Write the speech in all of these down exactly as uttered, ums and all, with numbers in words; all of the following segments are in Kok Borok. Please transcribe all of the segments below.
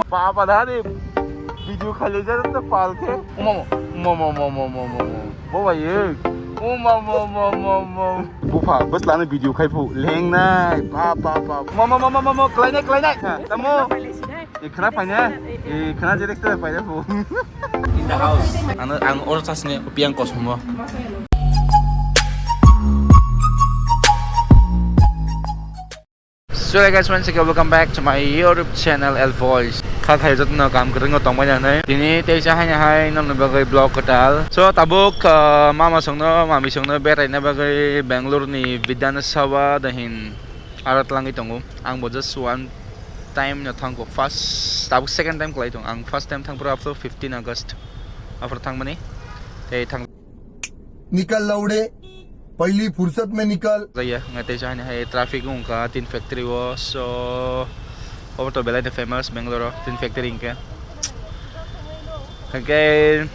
Papa dani video khali jara ta pal khe. Mama, mama, mama, mama, mama. Bo bai. Mama, mama, mama, mama. Bupha, bwslano video khai phu. Lengnai. Pa, pa, pa. Mama, mama, mama, klainai, klainai. Tamo. Khna paina. Khna jerek ta paina phu. In the house. Ano ang oro chasne piang kosomo. So hey guys, once again welcome back to my YouTube channel L Voice. Kha khai jotno kam kwrwngno tongbai nanai. Tini teisa haino hai nokni bagwi vlog kwtal. So tabuk, uh, mama songno, mami songno beraina bagwi Bangalore ni Vidhan Sabha dahin aro tlangwi tongo. Ang bo just one time no thangko, first, tabuk second time kwlai tong. Ang first time thangphuru after fifteen August after thangmani. Tei thang निकल लौड़े, पहली फुर्सत में निकल। Jaya, ngai tei jani hai traffic wngkha tin factory o, so obo to belai no famous Bangalore o tin factory hinkhe. Hinkhe,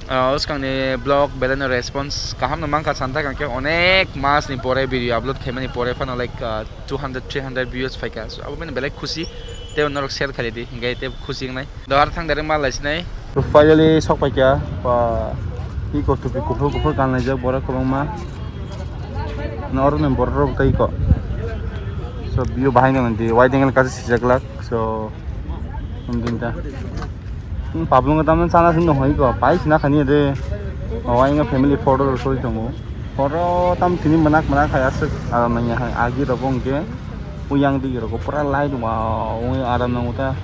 ah, swkangni vlog belai no response kaham no mankha, santa kangkhe onek mas ni pore video upload khaimani pore phano like, ah, two hundred, three hundred views phaikha. So abo bini belai khusi, tei norok share khaidi, hinkhe tei khusi wngnai. Dohar thang dari mal lai sinai. Finally sok paikha, pa, iko tupi kuphur kuphur kanlaijak borok kwbangma. Norok ni borok rok tei iko. So view bahai nang di, wide angle kaisa sijak lak. So, um, din ta. Hmm, Pablo ngi tamni chana sin dong hai ko, pai sina khani de. Awai ngi family photo rok soi tongo. Photo tam tini manak manak hai aswk aram nang ya hai agi rok bo hwnkhe. Uyang di rok pura light wow, ui aram nang uta.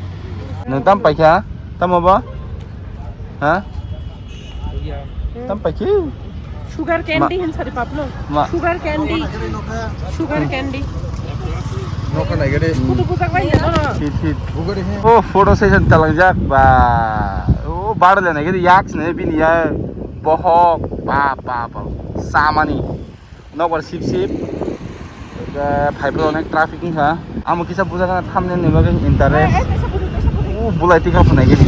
Nang tam paikha? Tamo ba? Ha? Tam paikhe? Sugar candy hin sari paplo. Ma. Sugar candy. Sugar candy. Nokha nai gede. Kutu bujak bai ya. Hit, hit. Bugari he. Oh, photo session talangjak ba. Oh, bar le nai gede yak sene bini ya. Bohok. Ba, ba, ba. Samani. Nokbar sip sip. Phai phai onek traffic wngkha. Amo kisa bujak na thumbnail ni bagwi interest. Oh, bulai tikha phunai gini.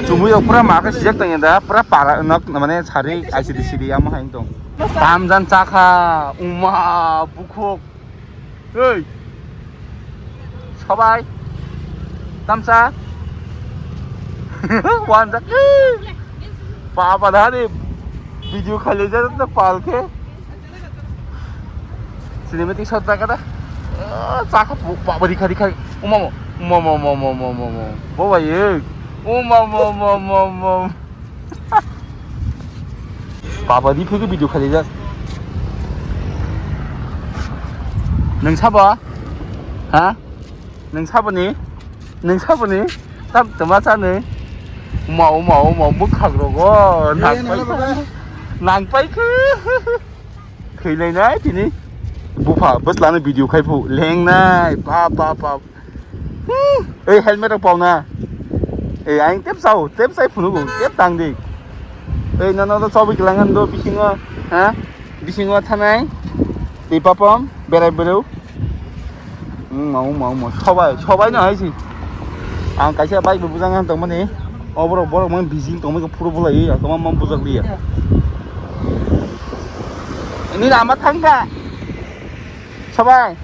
Chumui rok pura ma khe sijak tong da, pura para nok mane sari I C D C D amo hai tong. Tamjan chakha, uma, bukhuk. Hey. Sobai. Tamsa. Wanjak. Papa dani video khali jara ta pal khe. Cinematic shot ta kada. Chakha papa dikha dikha. Umamo. Umamo, umamo, umamo, umamo. Bo bai. Umamo, umamo, umamo. Papa di phege video khali jak. Nang sabo? Ha? Nang sabo ni? Nang sabo ni? Tam tama sa ni? Mau, mau, mau, bwkhak rogo. Nang pai khe. Nang pai khe. Khwinai nai tini. Bupha, bwslano video khai phu. Lengnai. Pa, pa, pa. Hmm. Ei helmet rok pau na. Ei ang tep sao, tep sai phunu go, tep tang di. Ei nono to chobi kelang han do bisingo, ha? Bisingo thanai. Tei papam berai bereu. Hmm, mau mau mau. Sobai, sobai no hai si. Ang kaisa bike bo bujang han tongmani. Oborok borok mang busy tongmani phuru bulai, ako mam bujak liya. Ini lama thangka. Sobai.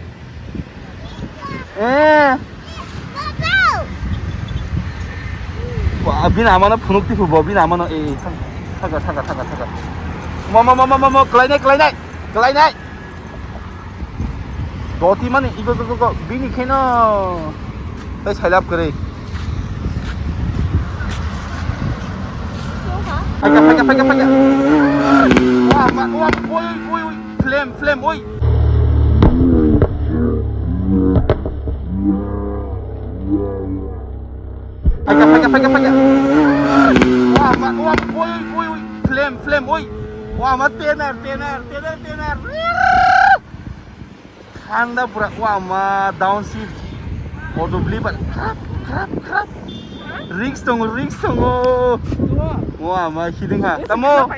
Eh. Wah, bini amano phunuk tipu bo, bini amano, eh, eh, thang, thaga, thaga, thaga, thaga. Mo, mo, mo, mo, mo, mo, klainai, klainai, klainai. Doti mani, igo, go, go, go, bini kheno. Tai sailap kere. Phaika, phaika, phaika, phaika. Wah, ma, wah, oi, oi, oi. Flame, flame, oi. Phaika, phaika, phaika, phaika. Wah, ma, wah, oi, oi, oi. Flame, flame, oi. Wah, ma, tenar, tenar, tenar, tenar. Thanda pura, wah, ma, downshift. Auto blipper. Krap, krap, krap. Risk tongo, risk tongo. Wah, ma, hiding ha. Tamo.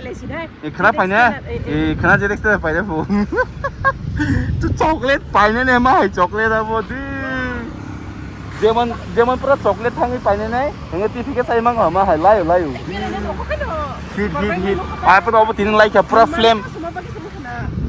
E khna paine? E khna jerek se paine phu. Tu chocolate paine ne ma hai chocolate abo di. Jemon jemon pura chocolate thangwi paine nai. Henge ti phike sai mang ma hai layo layo. Hit hit hit. Ai pura obo tining lai kha pura flame.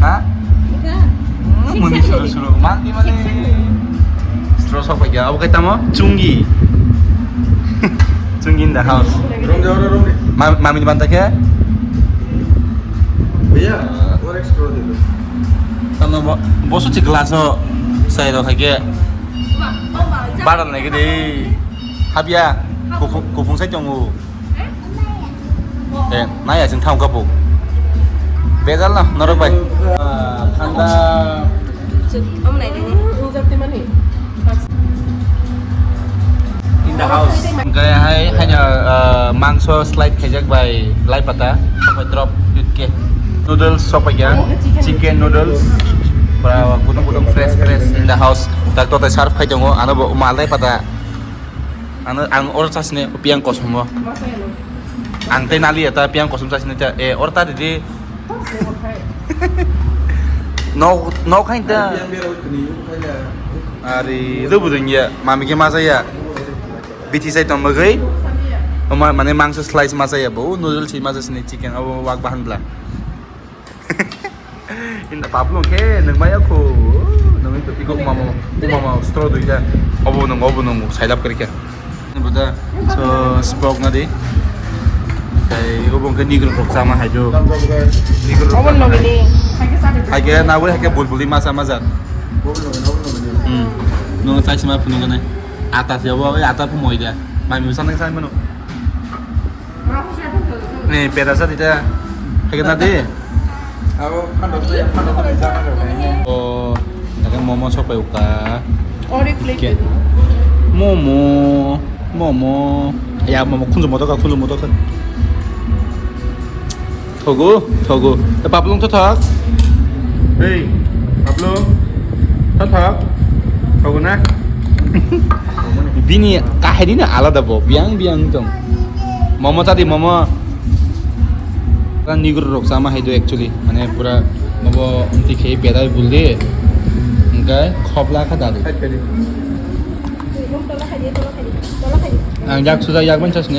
Ha? Mani suru suru. Mati mani. Stro sok paikha. Abo khe tamo? Chungi. Chungi in the house. Rom de, oro rom de. Ma-, mami ni banta khe? Bhaiya, oro extra de. Tamo bo-, bosu chi glass o sai rok hai khe. Bara nai gede. Habya. Kuphung, kuphung sai tongo. Eh, naya sing thang kapu. Bejal na, norok bai. Ah, khanda. In the house. Hingke hai, haino, ah, mangso slide khaijak bai lai pata, sopai drop, yutke. Noodles sopai ya, chicken noodles. Pura gudung gudung fresh fresh in the house. Tak to tai serve khai tongo, ano bo mal lai pata. Ano ang oro chasne piang kosom o. Ang tei nali eta piang kosom chasne ta, eh, oro ta didi. Nok, nok hai ta. Ari, itu budung ya, mami ke masa ya. Biti sai tong bagwi. Oma, mane mangso slice masa ya, bo noodles si masa sini chicken, abo wak bahan bla. Inda Pablo khe nang maya kho. Nang itu iko mama, mama stro dui ta. Obo nang, obo nang, sailap kari khe. Ini buda, so spok na di. Kai obo ke nigro rok sama hai do. Nigro rok Obo sama hai. Nogini. Hai ke na wai hai ke bulbuli masa masa. Hmm. Nung sai sima phunung gane. Ata se obo, ata phu moi dia. Mai mi sanang sai mano. Ni pera sa dita. Hai na di. Abo phano se, phano se jana rok. Oh, ada momo sok pai uka. Ori plate. Momo, momo. Ya momo khunju moto ka, khunju moto ka. Thogo, thogo. Eh, Pablung thothok. Hei, Pablung. Thothok. Thogo na? Bini kahini na alada bo, biang biang tong. Momo tadi momo. Kan nigro rok sama hai do actually. Mane pura mobo umti khei bedai buldi. Engkai khobla kha dadi. Ang yak suda yak ban chasne.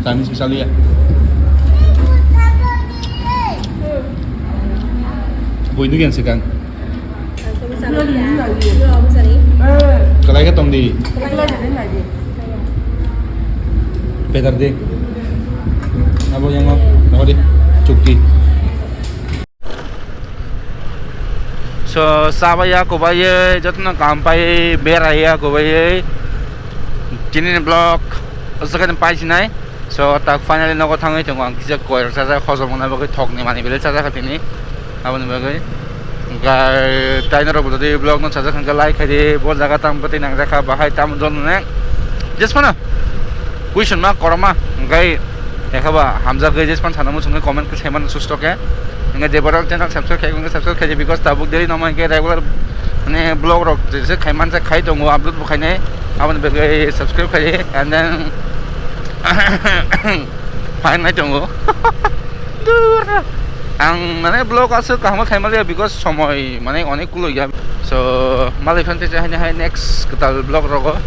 Chinese bisa liya. Boy nu yang segang. Kalai ka tong di. Peter di. Abo yang mau, mau di. Chukti. So, chaba ya kubai ye, jotono kam pai berai ya kubai ye. Chini ni vlog, o jaga ni pai sinai. So, tak finally nogo thangwi tongo ang kisa koi rok chajak hojom wngna bagwi thok ni mani belai chajak tini. Aboni bagwi. Hingke tai norok bo jodi vlog no chajak hingke like khai di, bo jaga tam bwtwi nang jakha bahai tam jon ne. Just phano. Question ma koroma hingke ekha ba hamjak gwi just phano sana muchung comment khe saiman susto khe. Hingke je borok channel subscribe khai hingke subscribe khai di because tabuk daily namo hingke regular Mane vlog rok jesa khai mansa khai tongo, upload bo khainai, aboni bagwi subscribe khai, and then phainai tongo. Dur. Ang mane vlog aswk kaham khai maliya because somoi mane onek kulo ya. So malai phan te haini hai next kwtal vlog rogo.